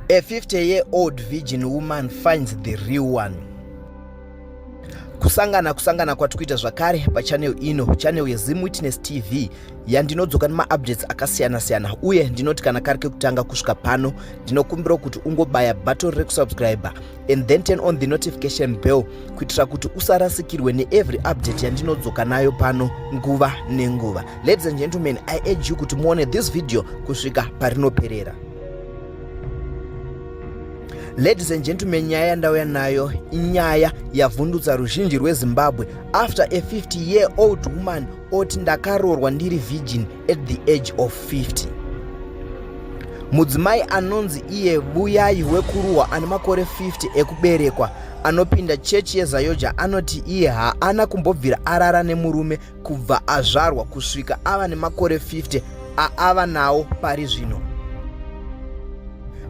A 50-year-old virgin woman finds the real one. Kusangana kusangana kwatiri kuita zvakare pachannel ino, channel yeZim Witness TV, yandinodzoka nemaupdates akasiyana-siyana. Uye ndinoti kana kari kekutanga kusvika pano, ndinokumbira kuti ungobaya button rekusubscribe and then turn on the notification bell kuitira kuti usarasikirwe neevery update yandinodzoka nayo pano nguva nenguva. Ladies and gentlemen, I urge you kuti muone this video kusvika parinoperera. Ladies and gentlemen, nyaya yandauya nayo inyaya yavhundutsa ruzhinji rweZimbabwe after a 50-year-old woman oti, "Ndakaroorwa ndiri virgin at the age of 50." Mudzimai anonzi iye Vuyai Wekuruwa, ane makore 50 ekuberekwa, anopinda chechi yeZAOGA, anoti iye haana kumbobvira arara nemurume kubva azvarwa kusvika ava nemakore 50 aava nawo pari zvino.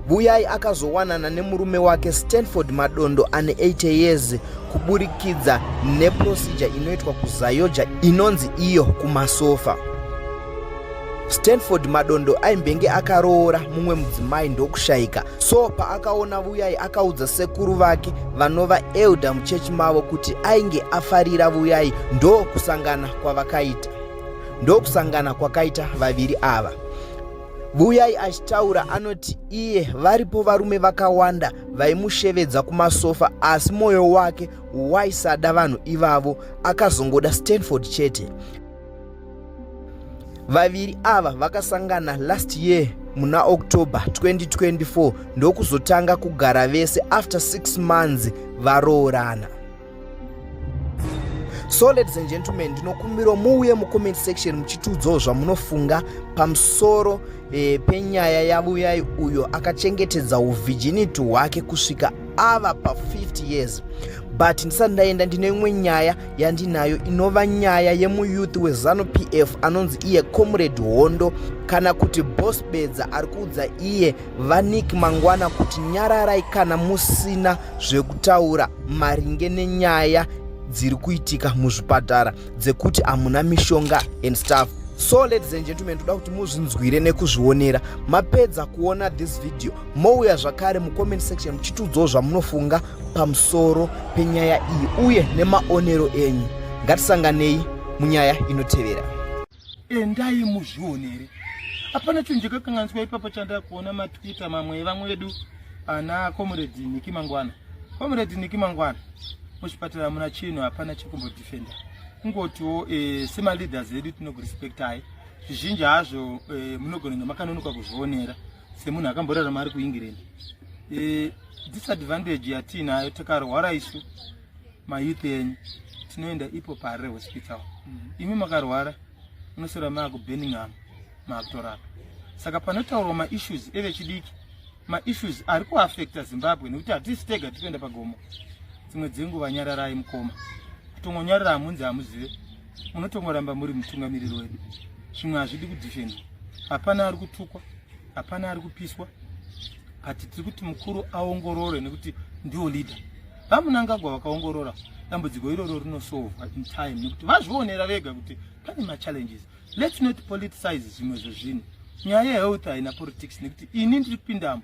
Vuyai akazowanana nemurume wake Stanford Madondo, ane 80 years, kuburikidza neprocedure inoitwa kuZAOGA inonzi iyo kumasofa. Stanford Madondo aimbenge akaroora mumwe mudzimai ndokushayika. So paakaona Vuyai, akaudza sekuru vake vanova elder muchechi mavo kuti ainge afarira Vuyai. Ndokusangana kwavakaita, ndokusangana kwakaita vaviri ava. Vuyai achitaura anoti iye varipo varume vakawanda vaimushevedza kumasofa, asi mwoyo wake waisada vanhu ivavo, akazongoda Stanford chete. Vaviri ava vakasangana last year muna October 2024, ndokuzotanga kugara vese after 6 months varoorana. So ladies and gentlemen, ndinokumbirawo muuye mucomment section muchitiudzawo zvamunofunga pamusoro penyaya yaVuyai uyo akachengetedza uvirginity hwake kusvika ava pa50 years. But ndisati ndaenda, ndine imwe nyaya yandinayo inova nyaya yemuyouth weZANU PF anonzi iye Comrade Hondo, kana kuti Boss Bedza, ari kuudza iye vaNick Mangwana kuti nyararai kana musina zvekutaura maringe nenyaya dziri kuitika muzvipatara dzekuti hamuna mishonga and stuff. So ladies and gentlemen, toda kuti muzvinzwire nekuzvionera. Mapedza kuona this video, mouya zvakare mucomment section muchitiudzawo zvamunofunga pamusoro penyaya iyi uye nemaonero enyu. Ngatisanganei munyaya inotevera. Endai muzvionere, hapana chinhu chakakanganiswa ipapo. Chandakuona matwitter mamwe evamwe vedu ana Comrade Nick Mangwana. Comrade Nick Mangwana, muchipatara muna chinhu, hapana chekumbodefenda. Kungotiwo semaleaders edu tinokurespectai. Zvizhinji hazvo munogona kunge makanonoka kuzvionera semunhu akamborarama ari kuEngland. Disadvantage yatiinayo, takarwara isu mayouth enyu tinoenda ipo paHarare Hospital. Imi makarwara unoswera maakuBirmingham maakutorapa. Saka panotaurwa maissues evechidiki, maissues ari kuafecta Zimbabwe, nekuti hatisi tega tiri kuenda pagomo, dzimwe dzenguva nyararai mukoma. Kutongonyarara hamunzi hamuzive, munotongoramba muri mutungamiriri wedu. Zvimwe hazvidi kudefendwa, hapana ari kutukwa, hapana ari kupiswa, but tiri kuti mukuru aongorore nekuti ndiwo leader. VaMnangagwa vakaongorora, dambudziko iroro rinosolvwa in time nekuti vazvionera vega kuti pane machallenges. Let's not politicize zvimwe zvezvinhu. Nyaya yehealth haina politics, nekuti ini ndiri kupindamo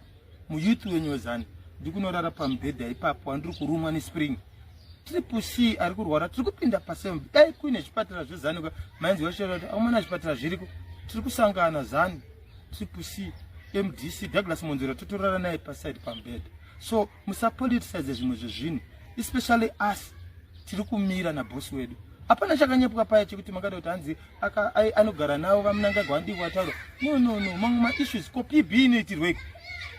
muyouth wenyu weZANU, ndiri kunorara pamubhedha ipapo wandiri kurumwa nespring. Triple C ari kurwara, tiri kupinda pasame. Dai kuine zvipatara zveZANU, mainzi vachitaura kuti aumana zvipatara zviriko. Tiri kusangana ZANU, Triple C, MDC, Douglas Monzera, totorara naye paside pamubhedha. So musapoliticize zvimwe zvezvinhu, especially us tiri kumira nabhosi wedu. Hapana chakanyepwa paya chekuti makada kuti hanzi anogara navo vaMnangagwa andiko ataura. No, no, no, mamwe maissues ko PB inoitirweiko?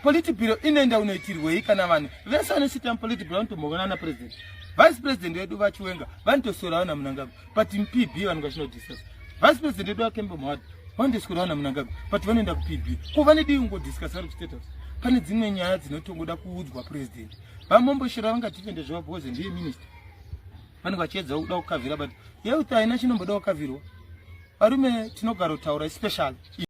Politburo inoenda unoitirwei kana vanhu vese vanosita mupolitburo vanotomboonana napresident, vice president wedu vaChiwenga vanotoswerawo naMnangagwa, but muPB vanenge vachinodiscuss. Vice president wedu vaKembo Mohadi vanotoswerawo naMnangagwa, but vanoenda kuPB. Ko vanedii kungodiscuss vari kuState House? Pane dzimwe nyaya dzinotongoda kuudzwa president. VaMombeshora vangadefende zvavo because ndiye minister, vanenge vachiedza kuda kukavhira, but health haina chinomboda kukavhirwa. Varume, tinogara kutaura, especially